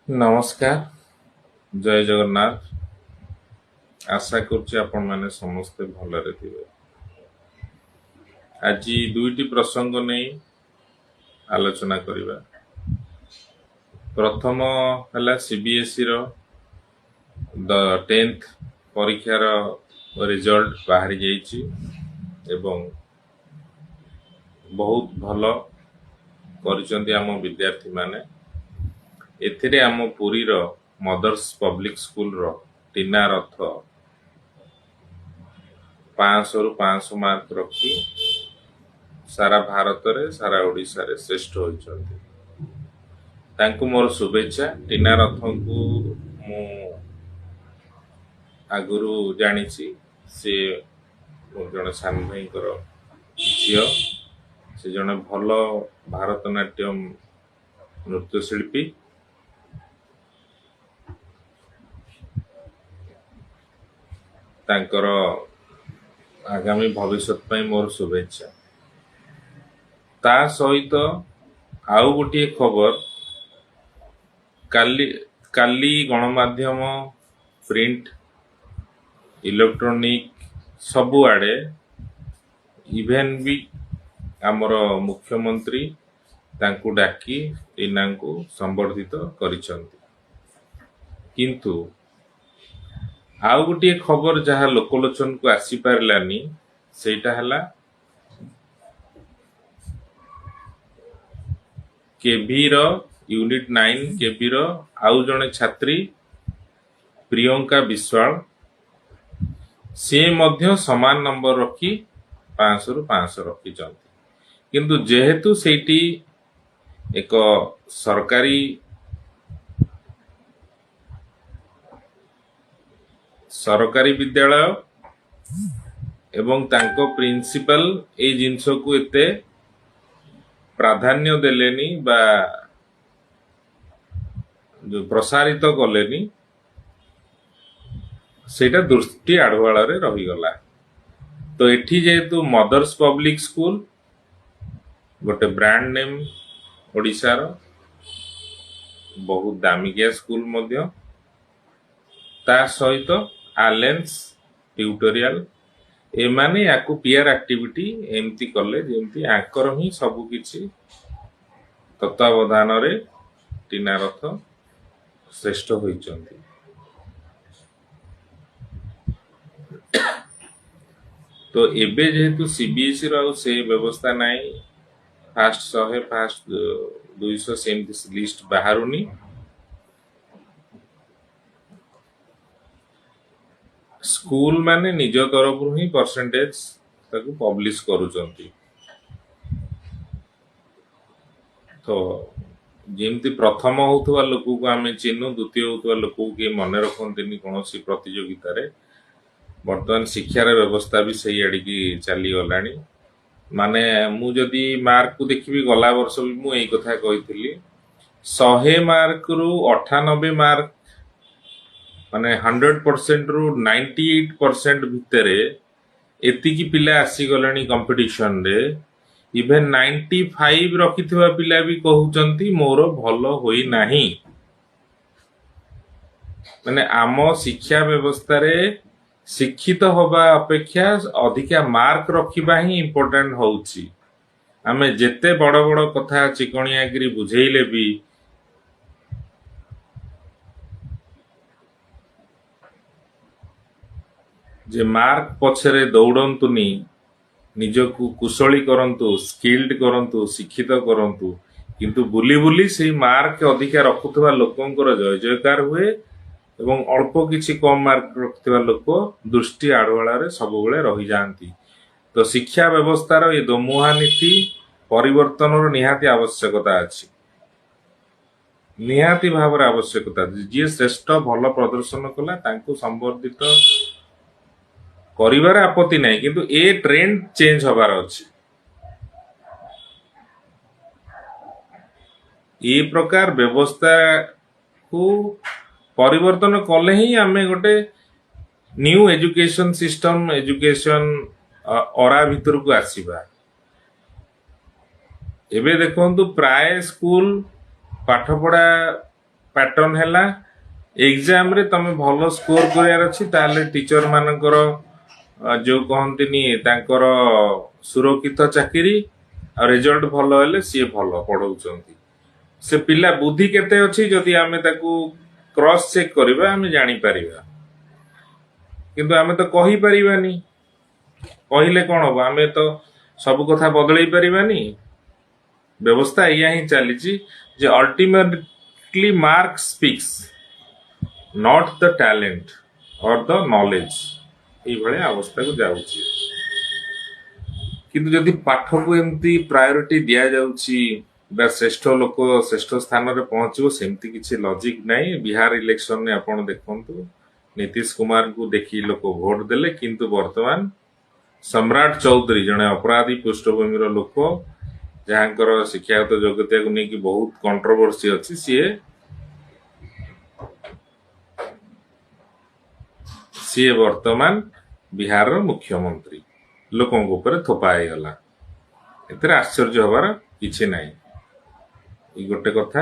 ନମସ୍କାର, ଜୟ ଜଗନ୍ନାଥ। ଆଶା କରୁଛି ଆପଣମାନେ ସମସ୍ତେ ଭଲରେ ଥିବେ। ଆଜି ଦୁଇଟି ପ୍ରସଙ୍ଗ ନେଇ ଆଲୋଚନା କରିବା। ପ୍ରଥମ ହେଲା ସିବିଏସ୍ଇର ଦ 10th ପରୀକ୍ଷାର ରେଜଲ୍ଟ ବାହାରି ଯାଇଛି ଏବଂ ବହୁତ ଭଲ କରିଛନ୍ତି ଆମ ବିଦ୍ୟାର୍ଥୀମାନେ। ଏଥିରେ ଆମ ପୁରୀର ମଦର୍ସ ପବ୍ଲିକ ସ୍କୁଲର ଟିନା ରଥ 500ରୁ 500 ମାର୍କ ରଖି ସାରା ଭାରତରେ, ସାରା ଓଡ଼ିଶାରେ ଶ୍ରେଷ୍ଠ ହୋଇଛନ୍ତି। ତାଙ୍କୁ ମୋର ଶୁଭେଚ୍ଛା। ଟିନା ରଥଙ୍କୁ ମୁଁ ଆଗରୁ ଜାଣିଛି, ସେ ମୋର ଜଣେ ସାନ ଭାଇଙ୍କର ଝିଅ। ସେ ଜଣେ ଭଲ ଭାରତନାଟ୍ୟମ ନୃତ୍ୟଶିଳ୍ପୀ। ତାଙ୍କର ଆଗାମୀ ଭବିଷ୍ୟତ ପାଇଁ ମୋର ଶୁଭେଚ୍ଛା। ତା ସହିତ ଆଉ ଗୋଟିଏ ଖବର, କାଲି କାଲି ଗଣମାଧ୍ୟମ, ପ୍ରିଣ୍ଟ, ଇଲେକ୍ଟ୍ରୋନିକ ସବୁଆଡ଼େ, ଇଭେନ୍ ବି ଆମର ମୁଖ୍ୟମନ୍ତ୍ରୀ ତାଙ୍କୁ ଡାକି ଟିନାଙ୍କୁ ସମ୍ବର୍ଦ୍ଧିତ କରିଛନ୍ତି। କିନ୍ତୁ ଆଉ ଗୋଟିଏ ଖବର ଯାହା ଲୋକଲୋଚନକୁ ଆସିପାରିଲାନି, ସେଇଟା ହେଲା କେଭିର ୟୁନିଟ୍ 9 କେଭିର ଆଉ ଜଣେ ଛାତ୍ରୀ ପ୍ରିୟଙ୍କା ବିଶ୍ୱାଳ, ସିଏ ମଧ୍ୟ ସମାନ ନମ୍ବର ରଖି 500ରୁ 500 ରଖିଛନ୍ତି। କିନ୍ତୁ ଯେହେତୁ ସେଇଠି ଏକ ସରକାରୀ ବିଦ୍ୟାଳୟ ଏବଂ ତାଙ୍କ ପ୍ରିନ୍ସିପାଲ ଏଇ ଜିନିଷକୁ ଏତେ ପ୍ରାଧାନ୍ୟ ଦେଲେନି ବା ଯୋଉ ପ୍ରସାରିତ କଲେନି, ସେଇଟା ଦୃଷ୍ଟି ଆଢୁଆଳରେ ରହିଗଲା। ତ ଏଠି ଯେହେତୁ ମଦର୍ସ ପବ୍ଲିକ ସ୍କୁଲ ଗୋଟେ ବ୍ରାଣ୍ଡ ନେମ୍, ଓଡ଼ିଶାର ବହୁତ ଦାମିକିଆ ସ୍କୁଲ ମଧ୍ୟ, ତା ସହିତ ଆଲେନ୍ସ ଟ୍ୟୁଟୋରିଆଲ, ଏମାନେ ୟାକୁ ପିଆର ଆକ୍ଟିଭିଟି ଏମିତି କଲେ ଯେମିତି ଆଙ୍କର ହିଁ ସବୁ କିଛି ତତ୍ତ୍ୱାବଧାନରେ ଟିନା ରଥ ଶ୍ରେଷ୍ଠ ହୋଇଛନ୍ତି। ତ ଏବେ ଯେହେତୁ ସିବିଏସ୍ଇର ଆଉ ସେ ବ୍ୟବସ୍ଥା ନାହିଁ, ଫାଷ୍ଟ 100, ଫାଷ୍ଟ 200 ସେମିତି ଲିଷ୍ଟ ବାହାରୁନି, ସ୍କୁଲ ମାନେ ନିଜ ତରଫରୁ ହିଁ ପରସେଣ୍ଟେଜ ତାକୁ ପବ୍ଲିଶ କରୁଛନ୍ତି। ତ ଯେମିତି ପ୍ରଥମ ହଉଥିବା ଲୋକକୁ ଆମେ ଚିହ୍ନୁ, ଦ୍ୱିତୀୟ ହଉଥିବା ଲୋକକୁ କେହି ମନେ ରଖନ୍ତିନି କୌଣସି ପ୍ରତିଯୋଗିତାରେ, ବର୍ତ୍ତମାନ ଶିକ୍ଷାର ବ୍ୟବସ୍ଥା ବି ସେଇ ଆଡ଼ିକି ଚାଲିଗଲାଣି। ମାନେ ମୁଁ ଯଦି ମାର୍କକୁ ଦେଖିବି, ଗଲା ବର୍ଷ ବି ମୁଁ ଏଇ କଥା କହିଥିଲି, 100 ମାର୍କରୁ 98 ମାର୍କ, ମାନେ 100%ରୁ 98% ଭିତରେ ଏତିକି ପିଲା ଆସିଗଲେଣି କମ୍ପିଟିସନରେ। ଇଭେନ୍ 95 ରଖିଥିବା ପିଲା ବି କହୁଛନ୍ତି ମୋର ଭଲ ହୋଇନାହିଁ। ମାନେ ଆମ ଶିକ୍ଷା ବ୍ୟବସ୍ଥାରେ ଶିକ୍ଷିତ ହବା ଅପେକ୍ଷା ଅଧିକା ମାର୍କ ରଖିବା ହିଁ ଇମ୍ପୋର୍ଟାଣ୍ଟ ହଉଛି। ଆମେ ଯେତେ ବଡ଼ ବଡ଼ କଥା ଚିକଣିଆକିରି ବୁଝେଇଲେ ବି ଯେ ମାର୍କ ପଛରେ ଦୌଡ଼ନ୍ତୁନି, ନିଜକୁ କୁଶଳୀ କରନ୍ତୁ, ସ୍କିଲ୍ଡ କରନ୍ତୁ, ଶିକ୍ଷିତ କରନ୍ତୁ, କିନ୍ତୁ ବୁଲି ବୁଲି ସେଇ ମାର୍କ ଅଧିକା ରଖୁଥିବା ଲୋକଙ୍କର ଜୟ ଜୟକାର ହୁଏ ଏବଂ ଅଳ୍ପ କିଛି କମ୍ ମାର୍କ ରଖୁଥିବା ଲୋକ ଦୃଷ୍ଟି ଆଢୁଆଳରେ ସବୁବେଳେ ରହିଯାଆନ୍ତି। ତ ଶିକ୍ଷା ବ୍ୟବସ୍ଥାର ଏ ଦୋମୁହାଁ ନୀତି ପରିବର୍ତ୍ତନର ନିହାତି ଆବଶ୍ୟକତା ଅଛି, ନିହାତି ଭାବରେ ଆବଶ୍ୟକତା ଅଛି। ଯିଏ ଶ୍ରେଷ୍ଠ ଭଲ ପ୍ରଦର୍ଶନ କଲା ତାଙ୍କୁ ସମ୍ବର୍ଦ୍ଧିତ କରିବାର ଆପତ୍ତି ନାହିଁ, କିନ୍ତୁ ଏ ଟ୍ରେଣ୍ଡ ଚେଞ୍ଜ ହବାର ଅଛି। ଏ ପ୍ରକାର ବ୍ୟବସ୍ଥାକୁ ପରିବର୍ତ୍ତନ କଲେ ହିଁ ଆମେ ଗୋଟେ ନ୍ୟୁ ଏଜୁକେସନ ସିଷ୍ଟମ, ଏଜୁକେସନ ଅରା ଭିତରକୁ ଆସିବା। ଏବେ ଦେଖନ୍ତୁ ପ୍ରାୟ ସ୍କୁଲ ପାଠପଢା ପ୍ୟାଟର୍ନ ହେଲା ଏକ୍ଜାମରେ ତମେ ଭଲ ସ୍କୋର କରିବାର ଅଛି, ତାହେଲେ ଟିଚର ମାନଙ୍କର ଯୋଉ କହନ୍ତିନି ତାଙ୍କର ସୁରକ୍ଷିତ ଚାକିରି, ଆଉ ରେଜଲ୍ଟ ଭଲ ହେଲେ ସିଏ ଭଲ ପଢଉଛନ୍ତି। ସେ ପିଲା ବୁଦ୍ଧି କେତେ ଅଛି ଯଦି ଆମେ ତାକୁ କ୍ରସ୍ ଚେକ୍ କରିବା, ଆମେ ଜାଣିପାରିବା। କିନ୍ତୁ ଆମେ ତ କହିପାରିବାନି। କହିଲେ କଣ ହବ? ଆମେ ତ ସବୁ କଥା ବଦଳେଇ ପାରିବାନି। ବ୍ୟବସ୍ଥା ଏଇଆ ହିଁ ଚାଲିଛି ଯେ ultimately mark speaks, not the talent or the knowledge. ଏଇଭଳିଆ ଅବସ୍ଥାକୁ ଯାଉଛି। କିନ୍ତୁ ଯଦି ପାଠକୁ ଏମିତି ପ୍ରାୟୋରିଟି ଦିଆଯାଉଛି ବା ଶ୍ରେଷ୍ଠ ଲୋକ ଶ୍ରେଷ୍ଠ ସ୍ଥାନରେ ପହଞ୍ଚିବ, ସେମିତି କିଛି ଲଜିକ ନାହିଁ। ବିହାର ଇଲେକ୍ସନରେ ଆପଣ ଦେଖନ୍ତୁ, ନୀତିଶ କୁମାରଙ୍କୁ ଦେଖି ଲୋକ ଭୋଟ ଦେଲେ, କିନ୍ତୁ ବର୍ତ୍ତମାନ ସମ୍ରାଟ ଚୌଧୁରୀ, ଜଣେ ଅପରାଧୀ ପୃଷ୍ଠଭୂମିର ଲୋକ, ଯାହାଙ୍କର ଶିକ୍ଷାଗତ ଯୋଗ୍ୟତାକୁ ନେଇକି ବହୁତ କଣ୍ଟ୍ରୋଭର୍ସି ଅଛି, ସିଏ ବର୍ତ୍ତମାନ ବିହାରର ମୁଖ୍ୟମନ୍ତ୍ରୀ। ଲୋକଙ୍କ ଉପରେ ଥୋପା ହେଇଗଲା। ଏଥିରେ ଆଶ୍ଚର୍ଯ୍ୟ ହବାର କିଛି ନାହିଁ। ଏଇ ଗୋଟେ କଥା।